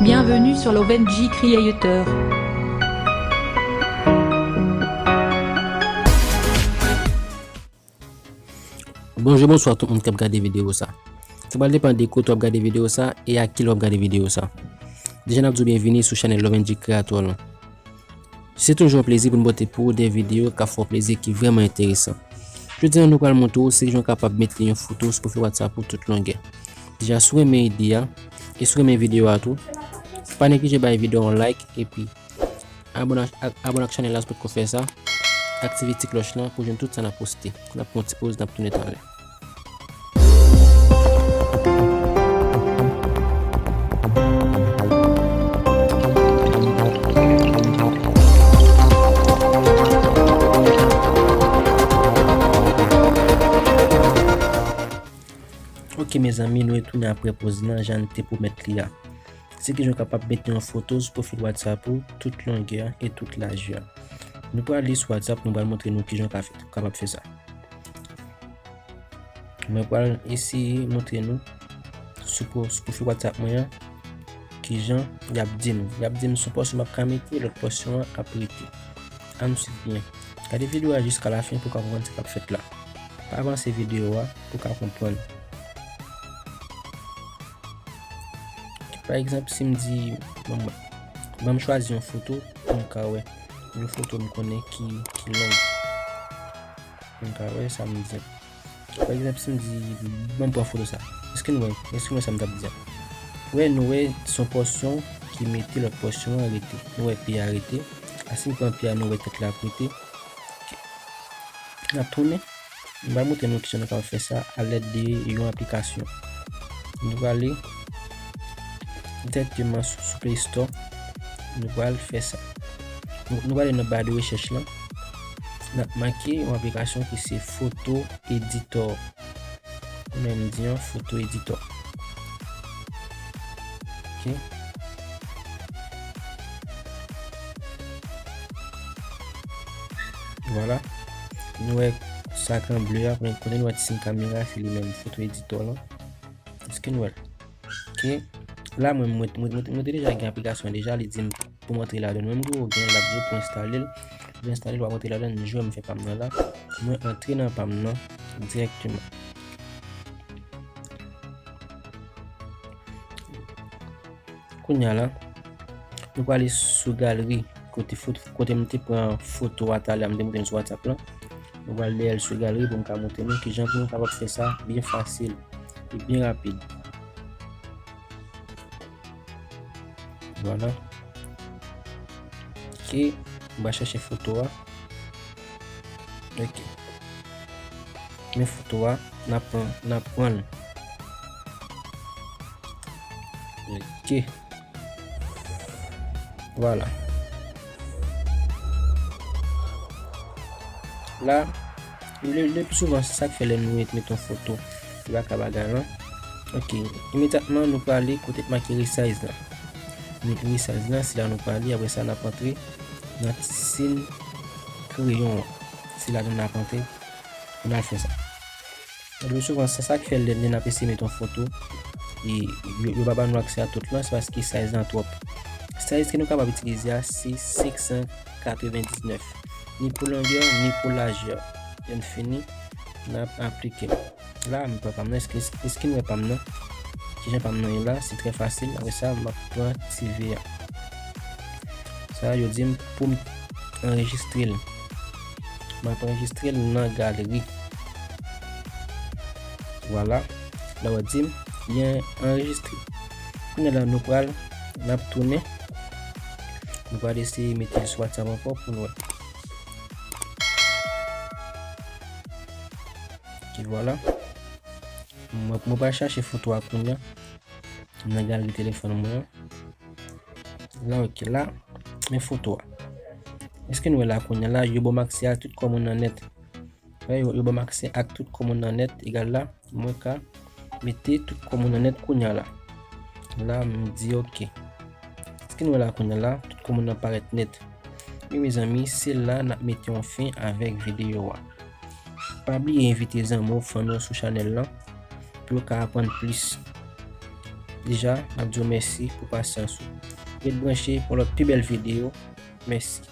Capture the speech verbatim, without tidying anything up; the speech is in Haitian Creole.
Bienvenue sur Lovenji Creator. Bonjou, bonswa tout moun k ap gade videyo sa. Sa pral depann de kote w ap gade videyo sa e a kilè w ap gade videyo sa. Deja n ap di w byenvini sou chanèl Lovenji Creator lan. Se toujou yon plezi pou n pote pou ou de videyo k ap fè w plezi, ki vrèman enteresan. Jodi a, nou pral montre w se jan w kapab mete yon foto sou pwofil WhatsApp ou tout longè. Deja, si w renmen ide a, e si w renmen videyo a tou, pa neglije bay videyo a yon like, epi abòne ak, abòne ak chanèl la si w potko fè sa, aktive ti klòch lan pou w jwenn tout sa n ap poste. N ap pran yon ti poz, n ap tounen talè. Ok, mezanmi, nou retounen apre poz lan, jan n te pwomèt li a. Se kijan w kapab mete yon foto sou pwofil WhatsApp ou, tout longè e tout lajè. Nou prale sou WhatsApp, nou pral montre nou kijan w ka fè, kapab fè sa. Mwen pral eseye montre nou sou pwo-, sou pwofil WhatsApp mwen an, kijan y ap di m. Y ap di m sou pòsyon m ap ka mete, lòt pòsyon an ap rete. Ann swiv byen. Gade videyo a jiska lafen pou w ka konprann sa k ap fèt la. Pa avanse videyo a pou w ka konprann. Pa egzanp, si m di, ban m, ban m chwazi yon foto pou m ka wè. Yon foto m konnen ki, ki long. M ka wè sa m di. Pa egzanp, si m di, ban m pran foto sa. Èske nou wè, èske nou wè sa m t ap di a? Wè, nou wè, se yon pòsyon ki mete, lòt pòsyon an rete. Nou wè pi a rete. A, si m pran pi a, nou wè tèt la ap rete. Ok. N ap tounen. M pral montre nou kijan nou kapab fè sa alèd de yon aplikasyon. Nou prale dirèkteman sou, sou Play Store. Nou pral fè sa. Nou, nou prale nan ba de rechèch lan. N ap make yon aplikasyon ki se Photo Editor. Ou menm di an Photo Editor. Ok. Vwala. Nou wè sa k an ble a, kote nou wè ti siy kamera, se li menm Photo Editor lan. Èske nou wè l? Ok. La, mwen, mwen, mwen, mwen, mwen te deja gen aplikasyon deja, li di m pou m antre ladan l. Mwen, m gen, gen l ap di w pou enstale l. Pou enstale l, w ap antre ladan l, jwe m fè pa m nan la. Mwen antre nan pa m nan dirèkteman. Kounye a la, nou prale sou galri kote foto, kote m te pran foto a talè a, m te montre nou sou WhatsApp lan. Nou pral dèyè l sou galri pou m ka montre nou kijan pou nou kapab fè sa byen fasil e byen rapid. Vwala. Ok, m va chèche foto a. Ok. Men foto a, n ap pran, n ap pran l. Ok. Vwala. La, le, le pli souvan, se sa k fè lè nou met, met yon foto, li pa ka bagay lan. Ok, imedyatman, nou prale kote k make resize lan. Resize lan, se la nou prale, apre sa, n ap antre nan ti siy kreyon an. Se ladan n ap antre pou n al fè sa. Lè pli souvan, se sa k fè lè, lè n ap eseye met yon foto, e yo, yo pa ban nou aksè a tout lan, se paske size lan twòp. Size ke nou kapab itilize a, se senk san katrevendiznèf. Ni pou longè, ni pou lajè. Lè n fini, n ap aplike l. La, m pran pa m nan, èske, èske n wè pa m nan? Kijan pa m nan ye la? Se trè fasil. Apre sa, m ap pran ti V a. Sa, yo di m pou m anrejistre l. M ap anrejistre l nan galri. Vwala. La, yo di m li anrejistre. Kounye a la, nou pral, n ap tounen. Nou pral eseye mete l sou WhatsApp ankò pou n wè. Ok, vwala. Mwen, mwen pral chache foto a kounye a nan galri telefòn mwen an. La, ok, la, men foto a. Èske nou wè la kounye a la, yo ban m aksè a tout kò moun nan nèt. Wè, yo, yo ban m aksè ak tout kò moun nan nèt, egal la, mwen ka mete tout kò moun nan nèt kounye a la. La, m di ok. Èske nou wè la kounye a la, tout kò moun nan parèt nèt. Wi, mezanmi, se la n ap mete yon fen avèk videyo a. Pa bliye envite zanmi w, fanmi w sou chanèl lan pou yo ka aprann plis. deja, n ap di w mèsi pou pasyans ou. Ret branche pou lòt pi bèl videyo. Mèsi.